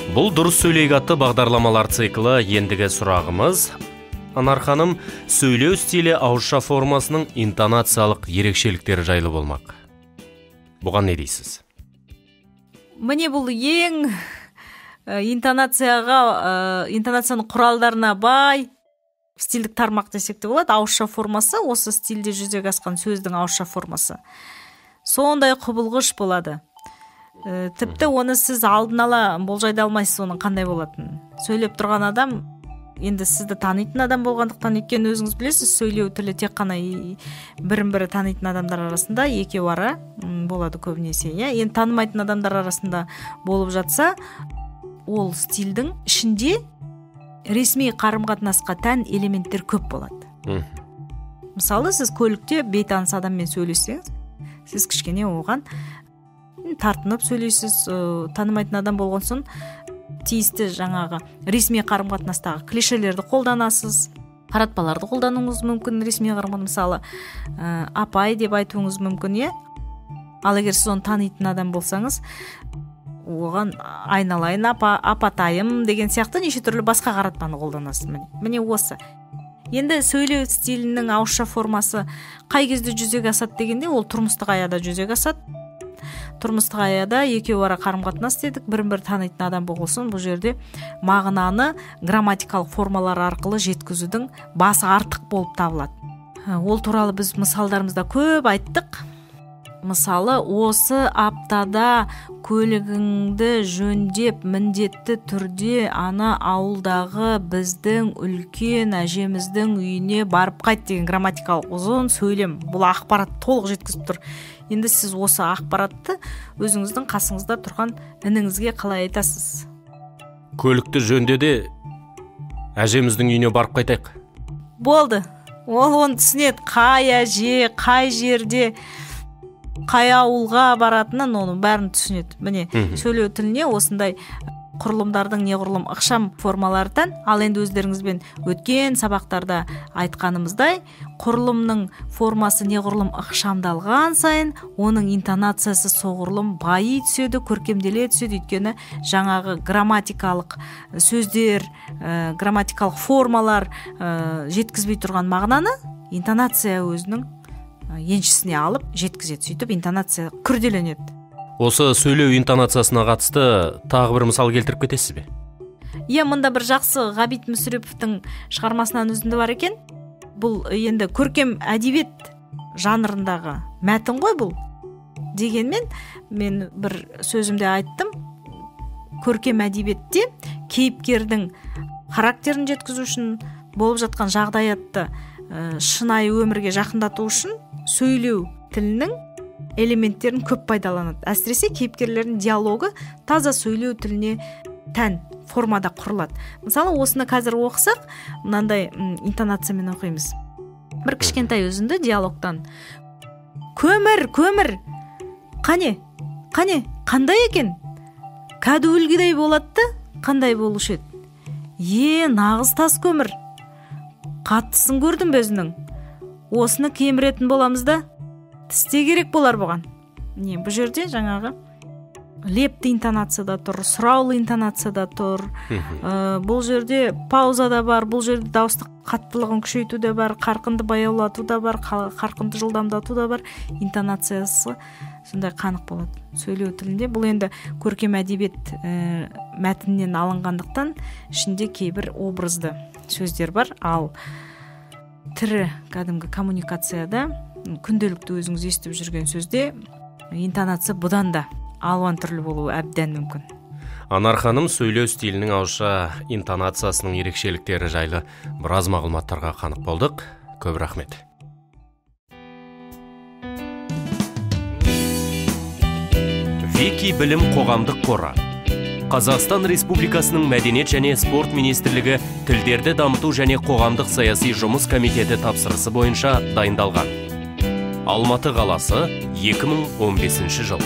Бұл «Дұрыс сөйлейік» атты бағдарламалар циклі. Ендігі сұрағымыз, Анар ханым, сөйлеу стилі ауызша формасының интонациялық ерекшеліктері жайлы болмақ. Бұған не дейсіз? Міне, бұл ең интонацияға, интонацияның құралдарына бай стильдік тармақ десек те болады. Ауызша формасы, осы стильде жүзеге асқан сөздің ауызша формасы сондай құбылғыш болады. Тіпті оны сіз алдын ала болжай да алмайсыз оның қандай болатынын. Сөйлеп тұрған адам енді сізді танитын адам болғандықтан, өйткені өзіңіз білесіз, сөйлеу тілі тек қана бірін бірі танитын адамдар арасында, екеу ара болады көбінесе, иә. Енді танымайтын адамдар арасында болып жатса, ол стильдің ішінде ресми қарым қатынасқа тән элементтер көп болады. Мысалы, сіз көлікте бейтаныс адаммен сөйлессеңіз, сіз кішкене оған тартынып сөйлейсіз, танымайтын адам болған соң тиісті жаңағы ресми қарым қатынастағы клишелерді қолданасыз, қаратпаларды қолдануыңыз мүмкін. Ресми қарым, мысалы, апай деп айтуыңыз мүмкін, иә. Ал егер сіз оны танитын адам болсаңыз, оған айналайын апа, апатайым деген сияқты неше түрлі басқа қаратпаны қолданасыз. Міне, осы. Енді сөйлеу стилінің ауызша формасы қай кезде жүзеге асады дегенде, ол тұрмыстық аяда жүзеге асады. Тұрмыстық аяда екеу ара қарым қатынас дедік, бірін бірі танитын адам болсын, бұл жерде мағынаны грамматикалық формалар арқылы жеткізудің басы артық болып табылады. Ол туралы біз мысалдарымызда көп айттық. Мысалы, осы аптада көлігіңді жөндеп, міндетті түрде ана ауылдағы біздің үлкен әжеміздің үйіне барып қайт деген грамматикалық ұзын сөйлем. Бұл ақпарат толық жеткізіп тұр. Енді сіз осы ақпаратты өзіңіздің қасыңызда тұрған ініңізге қалай айтасыз? Көлікті жөнде де, әжеміздің үйіне барып қайтайық. Болды. Ол оны түсінеді, қай әже, қай жерде, қай ауылға баратынын, оның бәрін түсінеді. Міне, сөйлеу тіліне осындай құрылымдардың неғұрлым ықшам формалары тән. Ал енді өздеріңізбен өткен сабақтарда айтқанымыздай, құрылымның формасы неғұрлым ықшамдалған сайын, оның интонациясы соғұрлым байи түседі, көркемделе түседі. Өйткені жаңағы грамматикалық сөздер, грамматикалық формалар жеткізбей тұрған мағынаны интонация өзінің еншісіне алып жеткізеді. Сөйтіп интонация күрделенеді. Осы сөйлеу интонациясына қатысты тағы бір мысал келтіріп кетесіз бе? Иә, мында бір жақсы Ғабит Мүсіреповтің шығармасынан үзінді бар екен. Бұл енді көркем әдебиет жанрындағы мәтін ғой бұл. Дегенмен мен бір сөзімде айттым, көркем әдебиетте кейіпкердің характерін жеткізу үшін, болып жатқан жағдаятты шынайы өмірге жақындату үшін сөйлеу тілінің элементтерін көп пайдаланады. Әсіресе кейіпкерлердің диалогы таза сөйлеу тіліне тән формада құрылады. Мысалы, осыны қазір оқысақ, мынандай интонациямен оқимыз. Бір кішкентай үзінді диалогтан. Көмір, көмір, қане, қане, қандай екен? Кәдуілгідей болады да, қандай болушы еді? Е, нағыз тас көмір. Қаттысын көрдім бе өзінің? Осыны кеміретін боламыз да, тісте керек болар бұған. Не, бұл жерде жаңағы лепті интонацияда тұр, сұраулы интонацияда тұр. Бұл жерде пауза да бар, бұл жерде дауысты қаттылығын күшейту де бар, қарқынды баяулату да бар, қарқынды жылдамдату да бар. Интонациясы сондай қанық болады сөйлеу тілінде. Бұл енді көркем әдебиет мәтінінен алынғандықтан ішінде кейбір образды сөздер бар. Ал тірі кәдімгі коммуникацияда, күнделікті өзіңіз естіп жүрген сөзде интонация бұдан да алуан түрлі болуы әбден мүмкін. Анар ханым, сөйлеу стилінің ауызша интонациясының ерекшеліктері жайлы біраз мағлұматтарға қанық болдық. Көп рахмет. Вики білім қоғамдық қоры. Қазақстан Республикасының Мәдениет және спорт министрлігі Тілдерді дамыту және қоғамдық саяси жұмыс комитеті тапсырысы бойынша дайындалған. Алматы қаласы, 2015 жыл.